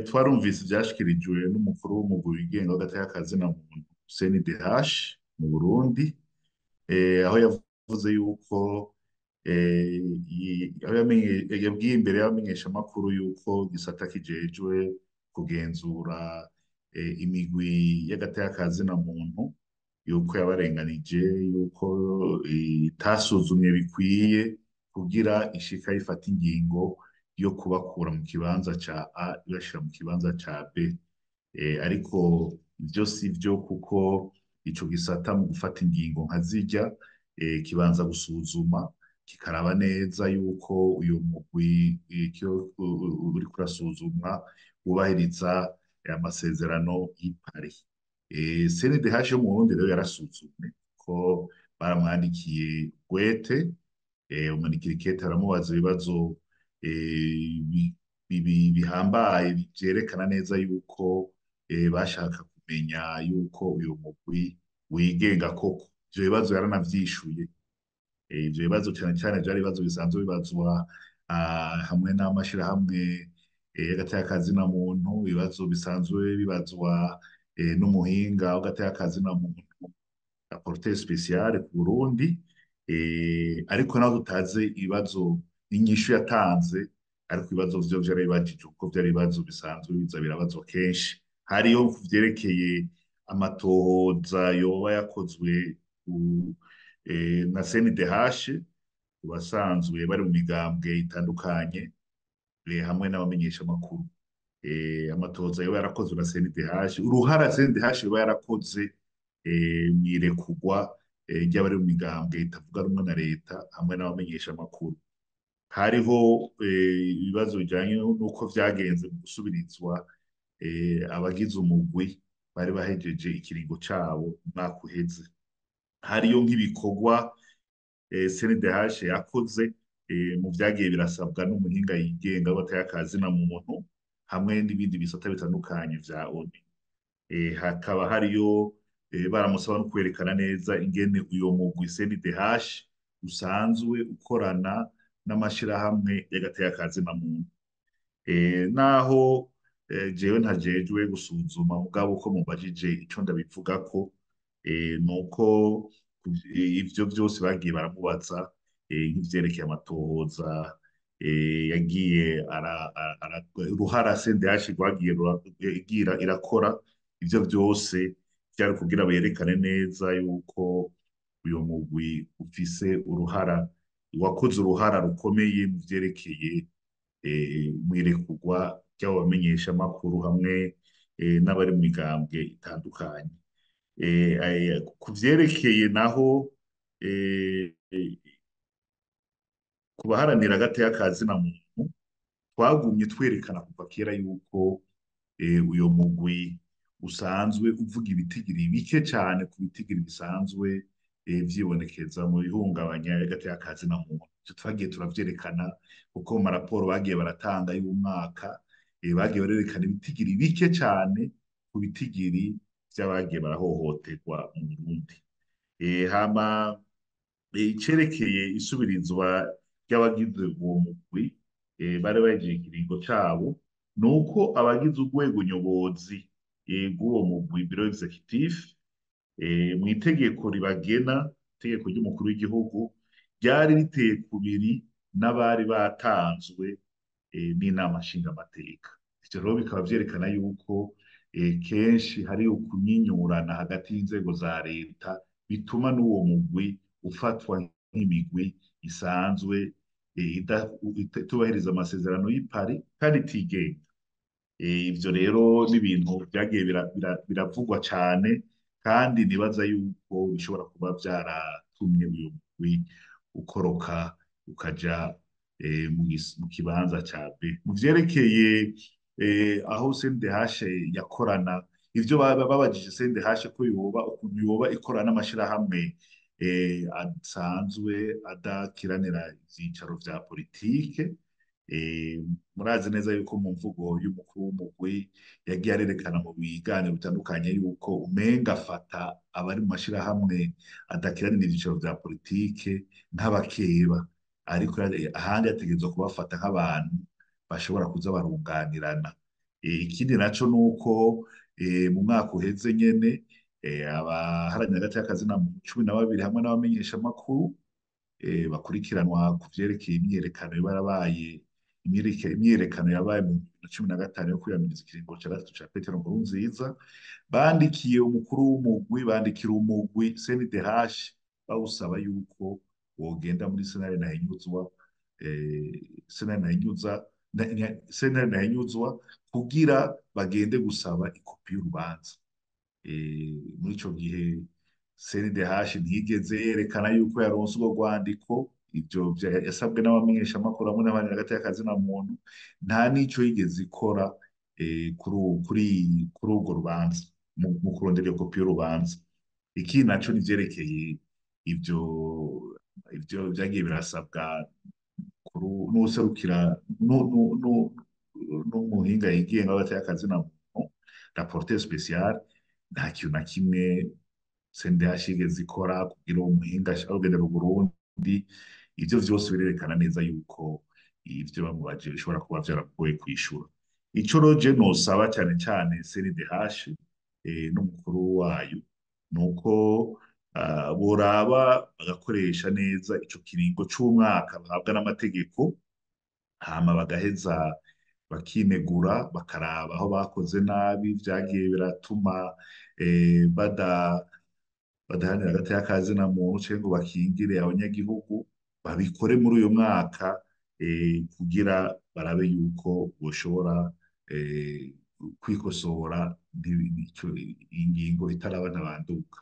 Twarumvise ivyashikirijwe n'umukuru w'umugwi wigenga w'agateka ka zina muntu CNDH mu Burundi, aho yavuze yuko aho yabwiye imbere y'abamenyeshamakuru yuko igisata kijejwe kugenzura imigwi y'agateka ka zina muntu yuko yabarenganije, yuko itasuzumye bikwiye kugira ishika ifata ingingo yo kubakura mu kibanza ca A ibashira mu kibanza ca B. Ariko ivyo si vyo, kuko ico gisata mu gufata ingingo nka zirya kibanza gusuzuma, kikaraba neza yuko uyo mugwi uriko urasuzumwa wubahiriza amasezerano y'i Paris. CNDH yo mu Burundi rero yarasuzumye, ko baramwandikiye gwete, bamwandikira ikete, baramubaza ibibazo bihambaye vyerekana neza yuko bashaka kumenya yuko uyo mugwi wigenga koko. Ivyo bibazo yaranavyishuye. Ivyo bibazo cane cane vyari ibibazo bisanzwe bibazwa hamwe n'amashirahamwe y'agateka ka zina muntu, ibibazo bisanzwe bibazwa n'umuhinga w'agateka ka zina muntu, rapporteur spécial ku Burundi, ariko naho tutazi ibibazo n'inyishu yatanze, ariko ibibazo vyo vyari bibajijwe, kuko vyari ibibazo bisanzwe biza birabazwa kenshi. Hariho ku vyerekeye amatohoza yoba yakozwe na CNDH ku basanzwe bari mu migambwe itandukanye, hamwe n'abamenyeshamakuru. Amatohoza yoba yarakozwe na CNDH, uruhara CNDH yoba yarakoze mw'irekurwa ry'abari mu migambwe itavuga rumwe na leta hamwe n'abamenyeshamakuru. Hariho ibibazo bijanye n'uko vyagenze mu gusubirizwa abagize umugwi bari bahejeje ikiringo cabo umwaka uheze. Hariyo nk'ibikorwa CNDH yakoze mu vyagiye birasabwa n'umuhinga yigenga w'agateka ka zina muntu hamwe n'ibindi bisata bitandukanye vya ONU. Hakaba hariyo baramusaba no kwerekana neza ingene uyo mugwi CNDH usanzwe ukorana n'amashirahamwe y'agateka ka zina muntu. Naho jewe ntajejwe gusuzuma, mugabo uko mubajije ico ndabivugako nuko ivyo vyose bagiye baramubaza, nk'ivyerekeye amatohoza yagiye uruhara CNDH rwagiye igira irakora, ivyo vyose vyari kugira berekane neza yuko uyo mugwi ufise uruhara, wakoze uruhara rukomeye mu vyerekeye mw'irekurwa ry'abo bamenyeshamakuru hamwe n'abari mu migambwe itandukanye. Ku vyerekeye naho ku baharanira agateka ka zina muntu, twagumye twerekana kuva kera yuko uyo mugwi usanzwe uvuga ibitigiri bike cane ku bitigiri bisanzwe vyibonekeza mu bihungabanya agateka ka zina muntu. Ivyo twagiye turavyerekana, kuko mu maraporo bagiye baratanga y'umwaka bagiye barerekana ibitigiri bike cane ku bitigiri vy'abagiye barahohoterwa mu Burundi. Hama icerekeye isubirizwa ry'abagize uwo mugwi bari bahejeje ikiringo cabo, nuko abagize urwego nyobozi rw'uwo mugwi, bureau exécutif, mw'itegeko ribagena, itegeko ry'umukuru w'igihugu, ryari riteye kubiri n'abari batanzwe n'inama nshingamateka. Ivyo rero bikaba vyerekana yuko kenshi hari ukunyinyurana hagati y'inzego za leta, bituma n'uwo mugwi ufatwa nk'imigwi isanzwe itubahiriza amasezerano y'i Paris kandi itigenga. Ivyo rero n'ibintu vyagiye biravugwa cane, kandi nibaza yuko bishobora kuba vyaratumye uyu mugwi ukoroka ukaja mu kibanza ca B. Mu vyerekeye aho CNDH yakorana, ivyo babajije CNDH ko yoba ukuntu yoba ikorana n'amashirahamwe asanzwe adakiranira ivyicaro vya politike. Murazi neza yuko mu mvugo y'umukuru w'umugwi yagiye arerekana mu biganiro bitandukanye yuko umenga afata abari mu mashirahamwe adakiranira ivyicaro vya politike nk'abakeba, ariko ahandi ategerezwa kubafata nk'abantu bashobora kuza barunganirana. Ikindi naco nuko mu mwaka uheze nyene abaharanira agateka kazina muntu 12 hamwe n'abamenyeshamakuru bakurikiranwa ku vyerekeye imyiyerekano yarabaye, imyiyerekano yabaye mu 2015 yo kwiyamiriza ikiringo ca gatatu ca Petero Nkurunziza, bandikiye umukuru w'umugwi, bandikira umugwi CNDH bawusaba yuko wogenda muri sentare Ntahinyuzwa, sentare Ntahinyuza, sentare Ntahinyuzwa kugira bagende gusaba ikopi y'urubanza. Muri ico gihe CNDH ntiyigeze yerekana yuko yaronse urwo rwandiko, ivyo yasabwe n'abamenyeshamakuru hamwe n'abaharanira agateka kazina muntu, nta n'ico yigeze ikora kuri urwo rubanza mu kurondera iyo kopi y'urubanza. Ikindi naco ni ivyerekeye ivyo vyagiye birasabwa n'uwuserukira n'umuhinga yigenga w'agateka kazina muntu, rapporteur spécial, nta kintu na kimwe CNDH yigeze ikora kugira uwo muhinga ashobore kugendera Uburundi. Ivyo vyose birerekana neza yuko ivyo bamubajije bishobora kuba vyaramugoye kwishura. Ico rero je nosaba cane cane CNDH n'umukuru wayo nuko boraba bagakoresha neza ico kiringo c'umwaka bahabwa n'amategeko, hama bagaheza bakinegura, bakaraba aho bakoze nabi vyagiye biratuma badaharanira agateka kazina muntu canke ngo bakingire abanyagihugu, babikore muri uyu mwaka kugira barabe yuko boshobora kwikosora ingingo itaraba ntabanduka.